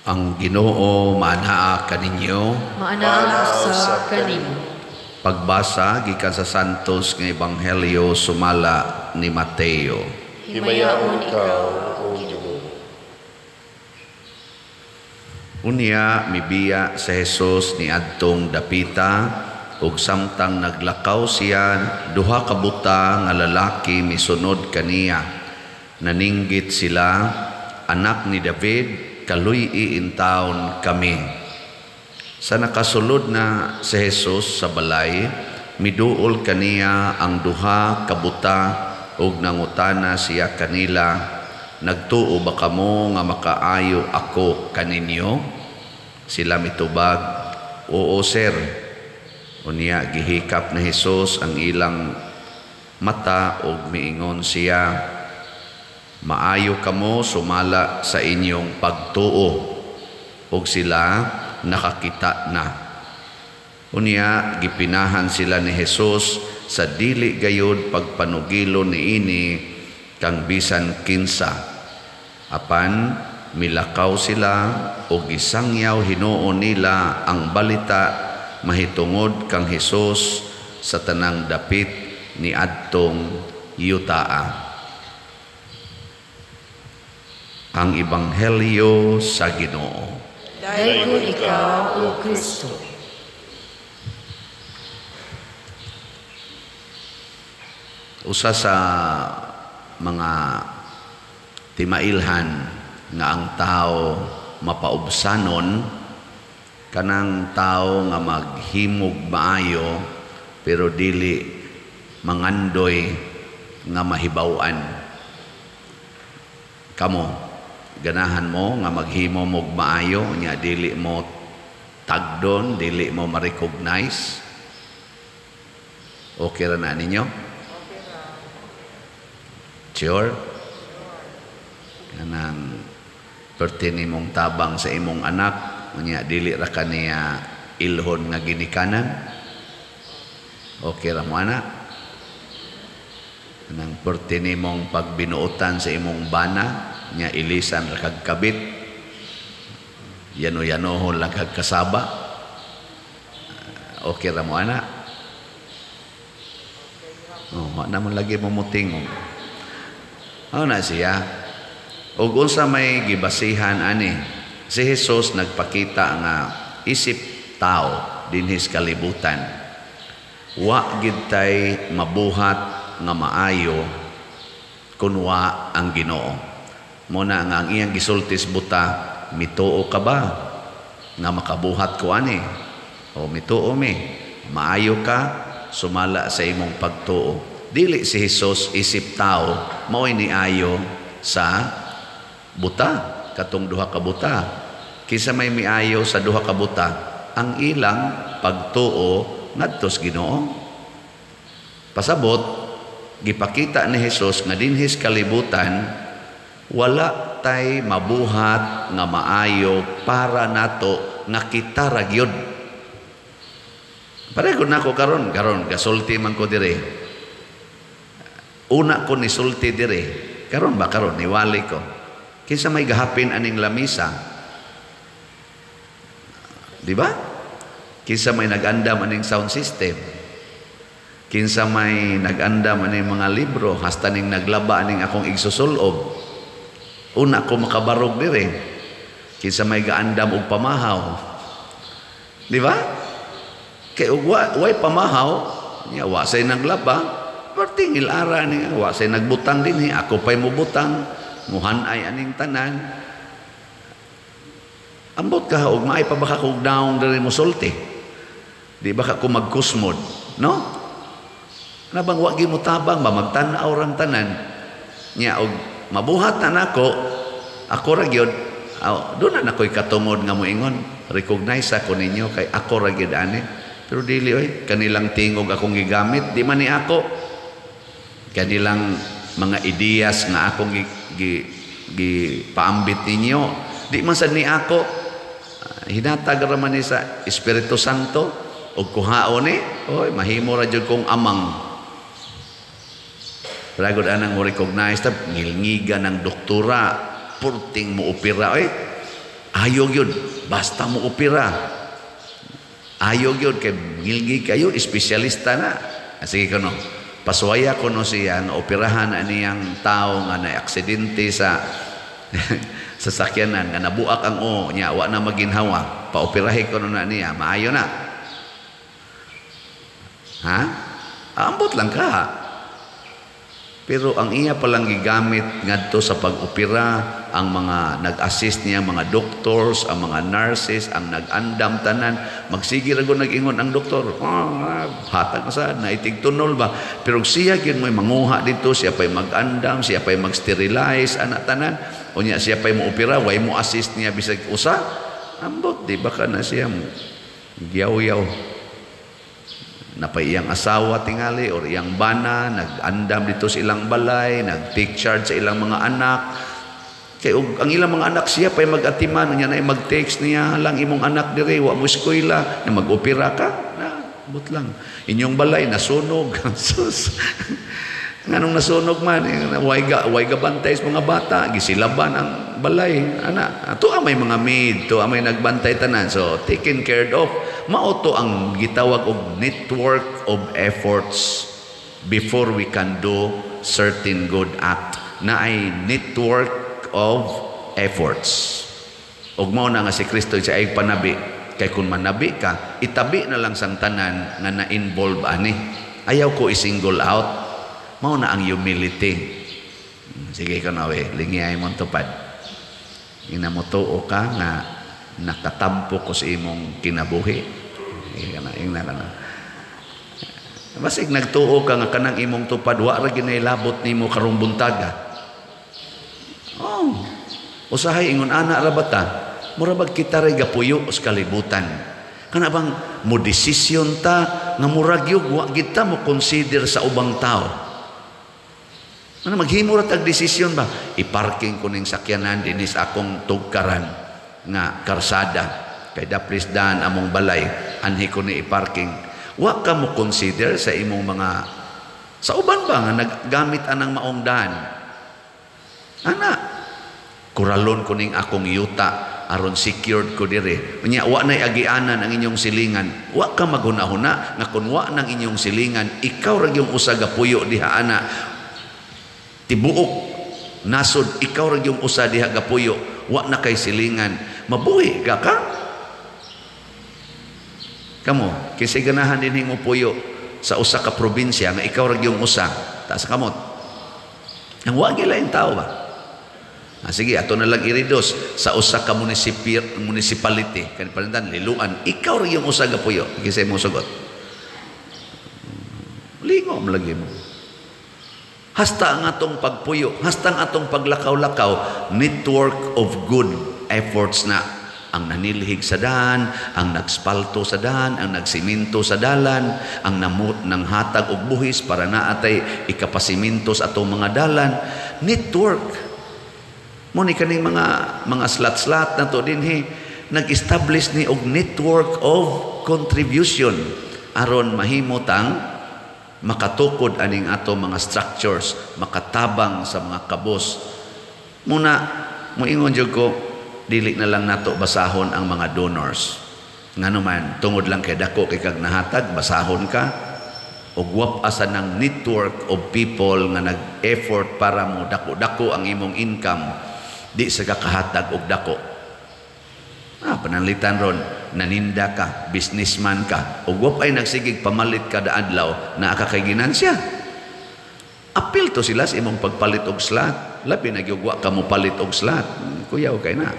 Ang Ginoo maanaa kaninyo. Maanaa usab kanimo. Pagbasa gikan sa Santos nga Ebanghelyo sumala ni Mateo. Himayaon ikaw, O Ginoo. Unya mibiya sa Jesus ni adtong dapita, ug samtang naglakaw siya, duha ka buta nga lalaki misunod kaniya. Naninggit sila, "Anak ni David, kaluy-i intawon kami." Sa nakasulod na si Jesus sa balay, miduol kaniya ang duha ka buta ug nangutana siya kanila, "Nagtuo ba kamo nga makaayo ako kaninyo?" Sila mitubag, "Oo, sir." Unya gihikap ni Jesus ang ilang mata ug miingon siya, "Maayo kamo sumala sa inyong pagtuo." Ug sila nakakita na. Unya gipinahan sila ni Jesus sa dili gayud pagpanugilo niini kang bisan kinsa. Apan milakaw sila ug gisangyaw hinuon nila ang balita mahitungod kang Hesus sa tanang dapit ni adtong yutaa. Ang Ebanghelyo sa Ginoo. Daygon ikaw, O Kristo. Usa sa mga timailhan nga ang tao mapaubsanon, kanang tao nga maghimog maayo pero dili mangandoy nga mahibaw-an. Kamo, ganahan mo nga maghimo mog maayo nya dili mo tagdon, dili mo ma-recognize? Okay ra na ninyo? Sure? Kanang perti nimong tabang sa imong anak unya dili ra kaniya ilhon nga ginikanan? Okay ra mo ana? Kanang perti nimong pagbinuotan sa imong bana nya ilisan ra kag kabit, yano-yanohon lang kag kasaba? Okay ra mo ana? Oh, wa naman lagi mo mutingog. Ano na siya? Ug unsa may gibasihan ani? Si Jesus nagpakita nga isip tao dinhis kalibutan. Wa gid tay mabuhat nga maayo kun wa ang Ginoo. Mo na nga ang iyang gisultis buta, mituo ka ba nga makabuhat ko ani? O mituo mi, maayo ka sumala sa imong pagtuo. Dili si Jesus isip tao mao'y niayo sa buta, katong duha ka buta. Kinsa may miayo sa duha ka buta? Ang ilang pagtuo ngadto sa Ginoo. Pasabot, gipakita ni Jesus nga dinhis kalibutan wala tay mabuhat nga maayo para nato nga kita ra gyud. Pareho nako karon, karon gasulti man ko dire. Una ko nisulti dire. Karon ba karon niwali ko. Kinsa may gahapin aning lamisa? Di ba? Kinsa may nag-andam aning sound system? Kinsa may nag-andam aning mga libro hasta ning naglaba aning akong igsusulob? Una ko makabarog dire. Kinsa may gaandam og pamahaw? Di ba? Kay og way pamahaw, nya wa say naglaba, perting ilara niya, wa say nagbutang dinhi, ako pay mobutang, muhan-ay aning tanan. Ambot ka og maay pa baka kog daong diri mosulti. Di ba ka ko magkusmod, no? Nabang wa gi motabang ba magtan-aw rang tanan. Nya og mabuhat na nako, ako ra gyud, doon na nakoy katungod nga moingon, recognize ako ninyo kay ako ra gyud ani. Pero dili oy, kanilang tingog akong gigamit, di man ni ako. Kanilang mga ideas nga akong gipaambit ninyo, di man sad ni ako. Hinatag ra man ni sa Espiritu Santo og kuhaon ni, oy mahimo ra jud kong amang. Ragod anang mo recognize tab ngilngiga ng doktora, purting mo opera oy. Ayo gyud, basta mo opera. Ayo gyud kay ngilgi kayo, espesyalista na. Ah, sige kuno. Pasuwaya kuno siya nga operahan aniyang tao nga na aksidente sa sasakyanan nga nabuak ang o niya, wa na maginhawa. Paoperahe kuno na niya, maayo na. Ha? Ambot lang ka. Pero ang iya palang gigamit ngadto sa pag-opera, ang mga nag-assist niya, mga doctors, ang mga nurses, ang nag-andam tanan, magsige ra gud nag-ingon ang doktor, ah, hatag na sa naitig tunol ba. Pero siya gyud mo'y manguha dito, siya pa'y mag-andam, siya pa'y mag-sterilize, anak tanan. Unya siya pa'y mo-opera, way mo assist niya bisag usa. Ambot, di ba ka na siya mo giyaw-yaw. Napay iyang asawa tingali or iyang bana nag-andam dito sa ilang balay, nag-take charge sa ilang mga anak. Kay og ang ilang mga anak siya pay mag-atiman niya na mag-text niya lang imong anak dire wa mo eskwela na mag-opera ka na but lang inyong balay nasunog. Sus, nganong nasunog man, way ga bantay sa mga bata, gisilaban ang balay ana. Ato may mga maid to, may nagbantay tanan, so taken care of. Mao to ang gitawag og network of efforts. Before we can do certain good act, na ay network of efforts. Ug mao na nga si Kristo sa ay panabi, kay kung manabi ka, itabi na lang sang tanan nga na-involve ani. Ayaw ko i-single out. Mao na ang humility. Sige ka na we, lingiyay mo tupad. Ina mo tuo ka nga nakatampo ko sa imong kinabuhi. Sige ka na, ingna ka na. Basig nagtuo ka nga kanang imong tupad wa ra ginailabot nimo karong buntaga. Oh. Usahay ingon ana ra bata, mura bag kita ray gapuyo sa kalibutan. Kana bang mo desisyon ta nga murag yug wa gid ta mo consider sa ubang tao. Ano maghimo ra tag desisyon ba? I-parking ko ning sakyanan dinis akong tugkaran nga karsada kay daplis daan among balay, anhi ko ni i-parking. Wa ka mo consider sa imong mga sa uban ba nga naggamit anang maong daan. Ana, kuralon ko ning akong yuta aron secured ko dire. Unya wa nay agianan ang inyong silingan. Wa ka maghuna-huna nga kun wa nang inyong silingan, ikaw ra gyung usa gapuyo diha ana. Tibuok nasod ikaw ra gyung usa diha gapuyo, wa na kay silingan. Mabuhi ka ka? Kamo, kinsay ganahan dinhi mo puyo sa usa ka probinsya nga ikaw ra gyung usa, taas kamot. Ang wa gilaing tao ba? Ah, sige, ato na lang iridos sa usa ka municipality kan palintan Liloan, ikaw ra gyung usa gapuyo, kinsay mo sugot? Lingo mo lagi mo. Hasta ang atong pagpuyo, hasta ang atong paglakaw-lakaw, network of good efforts na. Ang nanilhig sa daan, ang nagspalto sa daan, ang nagsiminto sa dalan, ang namut ng hatag og buhis para naatay ikapasiminto sa atong mga dalan. Network. Mo ni kaning mga slot-slot na to dinhi, nag-establish ni og network of contribution aron mahimo tang makatukod aning ato mga structures, makatabang sa mga kabos. Muna moingon jud ko, dili na lang nato basahon ang mga donors. Ngano man, tungod lang kay dako kay kag nahatag, basahon ka og wap asa ng network of people nga nag-effort para mo dako-dako ang imong income, di sa kakahatag og dako. Ah, pananglitan ron, naninda ka, businessman ka, ug wap ay nagsigig pamalit kada adlaw na aka kay ginansya. Apil to sila sa imong pagpalit og slot. Labi na gyud wa ka mo palit og slot. Kuyaw kay na.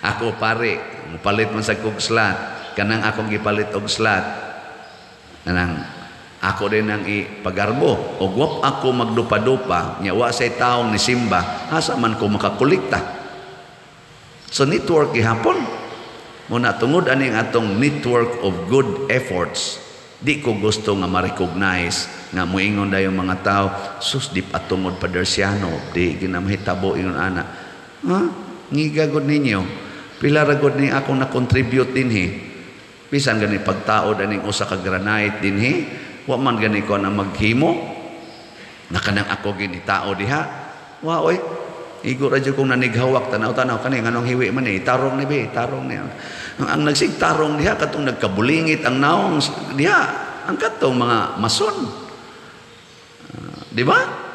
Ako pare, mopalit man sa kog slot. Kanang akong gipalit og slot. Kanang ako din ang ipagarbo. Og wap ako magdupa-dupa, nya wa say taong ni simba, asa man ko makakolekta. So network gihapon. Muna tungod aning atong network of good efforts, di ko gusto nga ma-recognize nga moingon dayon mga tao, sus di patungod Padersiano, di ginamahitabo ingon ana. Ha? Ngiga gud ninyo. Pila ra gud ni akong na-contribute dinhi. Bisan gani pagtaod aning usa ka granite dinhi, wa man gani ko na maghimo. Na kanang ako ginitao diha. Wa oy. Igo ra jud kung nanighawak, tanaw-tanaw kani nganong hiwi man ni, tarong ni be, tarong ni. Ang nagsigtarong diha katong nagkabulingit ang naong diha, ang katong mga mason. Di ba?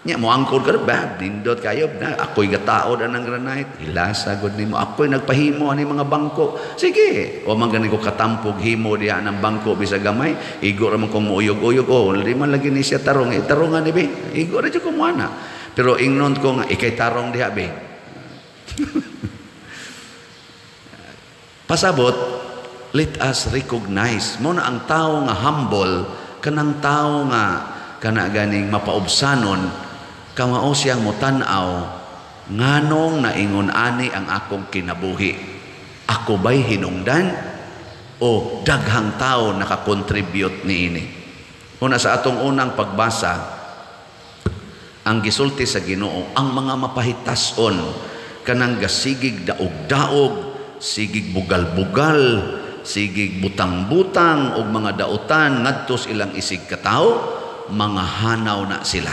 Nya moangkod ka ba, nindot kayo na ako'y gataod anang granite, hilasa gud nimo, ako'y nagpahimo ani mga bangko. Sige, wa man gani ko katampog himo diha ng bangko bisag gamay, igo ra man kong mouyog-uyog, oh, di man lagi ni siya tarong, eh, tarongan ni be. Igo ra jud ko moana. Pero ingnon ko nga ikay tarong diha be. Pasabot, let us recognize mo na ang tao nga humble, kanang tao nga kana ganing mapaubsanon, kamao siyang motan-aw nganong naingon ani ang akong kinabuhi. Ako ba'y hinungdan o daghang tao nakakontribute niini? Una sa atong unang pagbasa, ang gisulti sa Ginoo, ang mga mapahitason kanang gasigig daog-daog, sigig bugal-bugal, sigig butang-butang og mga dautan ngadto sa ilang isig katawo, mga hanaw na sila.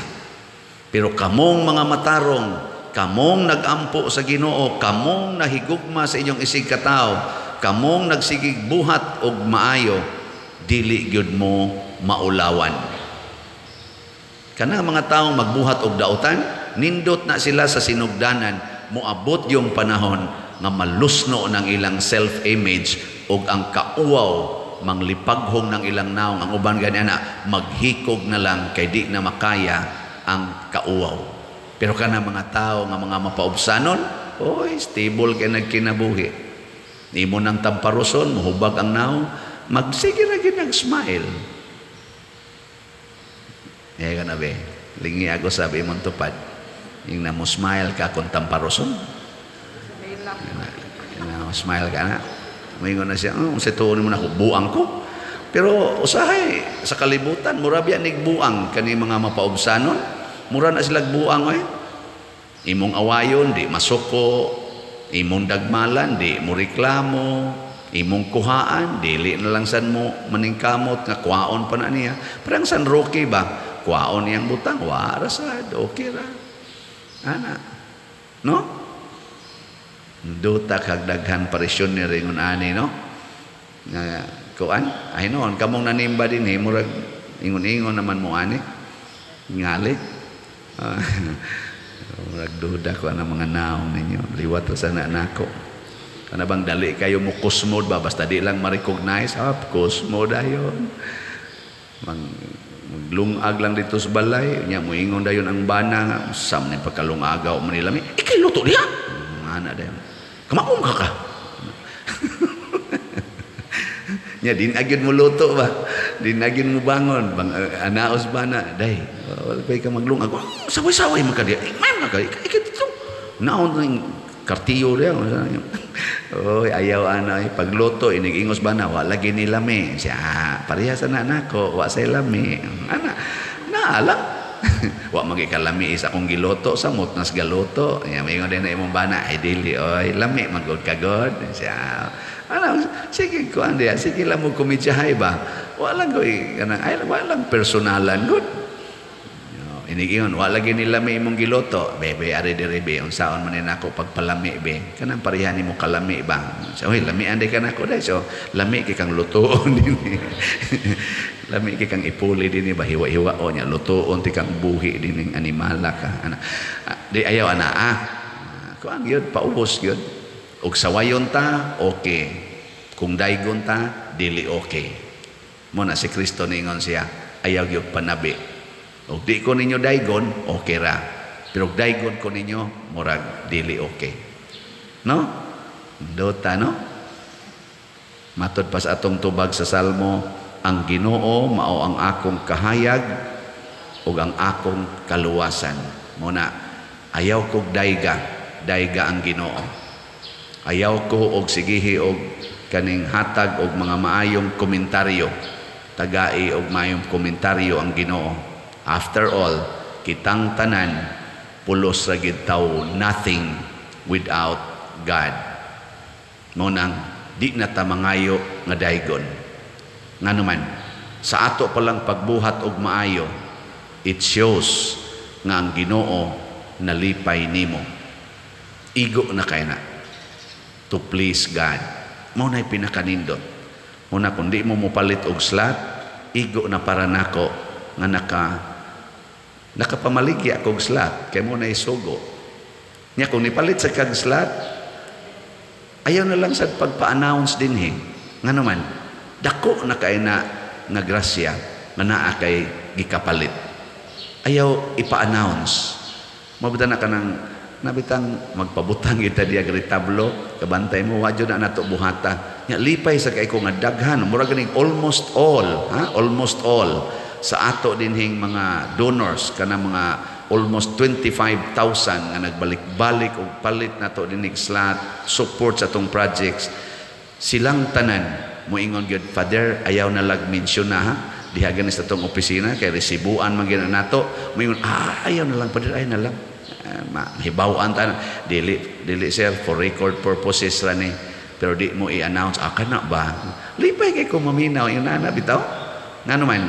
Pero kamong mga matarong, kamong nagampo sa Ginoo, kamong nahigugma sa inyong isig katawo, kamong nagsigig buhat og maayo, dili gyud mo maulawan. Kanang mga taong magbuhat og dautan, nindot na sila sa sinugdanan, moabot yung panahon nga malusno ng ilang self-image og ang kauwaw manglipaghong ng ilang naong. Ang uban gani ana, maghikog na lang kay di na makaya ang kauwaw. Pero kana mga tao nga mga mapaubsanon, oy, stable kay nagkinabuhi. Nimo nang tamparuson, mohubag ang naong, magsige ra gyud nag-smile. Eh kana be, lingi ako sabi imong tupad. Yung na mo smile ka kung tamparuson. Na smile ka na. Moingon na siya, oh, sa tuon mo na ako, buang ko. Pero usahay sa kalibutan, mura biya nigbuang kani mga mapaubsanon. Mura na sila buang oy. Imong awayon di masuko, imong dagmalan di mo reklamo, imong kuhaan dili na lang san mo maningkamot nga kuhaon pa na niya. Parang San Roque ba? Kuhaon niyang butang, wa ra sad, okay ra. Ana. No? Duta kag daghan parisyon ni ringon ani, no? Nga kuan, ay noon kamong nanimba dinhi murag ingon-ingon naman mo ani. Ngali. Murag duda ko ang mga naong ninyo. Liwat ra sana nako. Kana bang dali kayo mo kusmod ba basta di lang ma-recognize, ah, kusmo dayon. Maglungag lang dito sa balay, nya moingon dayon ang bana nga sam ni pagkalungagaw man nila mi. Ikay luto diha. Ana dayon. Kamaong ka ka. Nya din agyon mo luto ba? Din agyon mo bangon, bang anaos bana day. Wala pa ka maglungag. Oh, saway-saway man ka diha. May man ka. Ikay dito. Naon ning kartiyo diha. Oy, ayaw ana pagluto inig-ingos bana wa lagi ni lami. Siya pareha sa na nako, wa say lami. Ana na lang. Wa magikalami isa akong giluto samot nas galuto. Nya moingon din na imong bana, ay dili oy, lami man gud ka god. Siya ana sige ko andi, sige lang mo komedyahay ba. Wa lang koy kanang ay wa lang personalan gud. Inigingon, wa lagi nila may imong giluto. Bebe, ari diri be, unsaon man ni nako pagpalami be. Kanang pareha nimo kalami ba. So, oy, lami anday ka nako dai. So, lami kay kang lutoon dinhi. Lami kay kang ipuli dinhi ba, hiwa-hiwa o nya lutoon ti kang buhi dinhi animala ka. Ana, di ayaw ana ah. Kuan gyud, paubos gyud. Og sawayon ta, okay. Kung daygon ta, dili okay. Mo na si Kristo niingon siya, ayaw gyud panabi. Og di ko ninyo daygon, okay ra. Pero og daygon ko ninyo, murag dili okay. No? Dota, no? Matod pa sa atong tubag sa Salmo, ang Ginoo mao ang akong kahayag ug ang akong kaluwasan. Mo na, ayaw kog dayga, dayga ang Ginoo. Ayaw ko og sigihi og kaning hatag og mga maayong komentaryo. Tagai og maayong komentaryo ang Ginoo. After all, kitang tanan pulos ra gid tawo, nothing without God. Mao nang di na ta mangayo nga daygon. Ngano man, sa ato palang pagbuhat og maayo, it shows nga ang Ginoo nalipay nimo. Igo na kay na to please God. Mao na'y pinakanindot. Muna kung di mo mopalit og slot, igo na para nako nga nakapamaligya kog slot kay mo na isugo. Nya kung nipalit sa kag slot, ayaw na lang sad pagpa-announce dinhi. Nga naman, dako na kay na nga grasya nga naa kay gikapalit. Ayaw ipa-announce. Mabuta na kanang nabitang magpabutang kita diya retablo, kabantay mo wadyo na nato buhata. Nya lipay sa kay ko nga daghan, mura ganing almost all, ha? Almost all sa ato dinhing mga donors, kana mga almost 25,000 nga nagbalik-balik og palit nato dinhig slot, support sa atong projects. Silang tanan moingon gyud, "Father, ayaw na lag mention na ha." Diha gani sa atong opisina kay resibuan man gyud nato. Moingon, "Ah, ayaw na lang, Father, ayaw na lang. Mahibaw-an ta." "Dili, dili sir, for record purposes ra ni." Pero di mo i-announce, ah, kana ba? Lipay kay ko maminaw yung nana bitaw. Ngano man,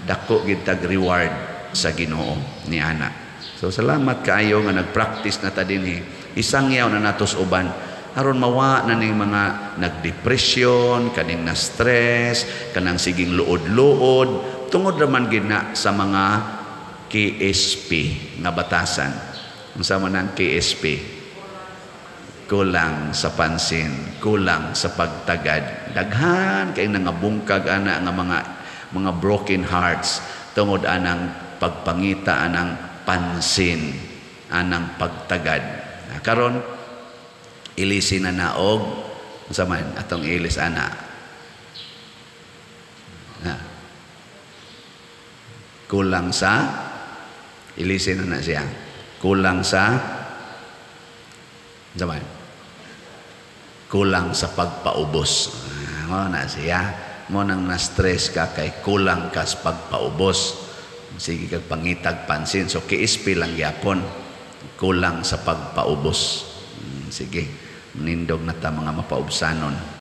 dako gid tag reward sa Ginoo ni ana. So salamat kaayo nga nag-practice na ta dinhi. Isangyaw na natos uban aron mawa na ning mga nagdepresyon, kaning na stress, kanang siging luod-luod, tungod raman gid na sa mga KSP nga batasan. Unsa man ang KSP? Kulang sa pansin, kulang sa pagtagad. Daghan kay nangabungkag ana nga mga broken hearts tungod anang pagpangita anang pansin, anang pagtagad. Karon ilisin na naog unsa man atong ilis ana? Na. Kulang sa, ilisin na na siya. Kulang sa unsa man? Kulang sa pagpaubos. Ah, mo na siya. Mo nang na-stress ka kay kulang ka sa pagpaubos. Sige kag pangitag pansin. So KSP lang gyapon. Kulang sa pagpaubos. Sige. Nindog na ta mga mapaubsanon.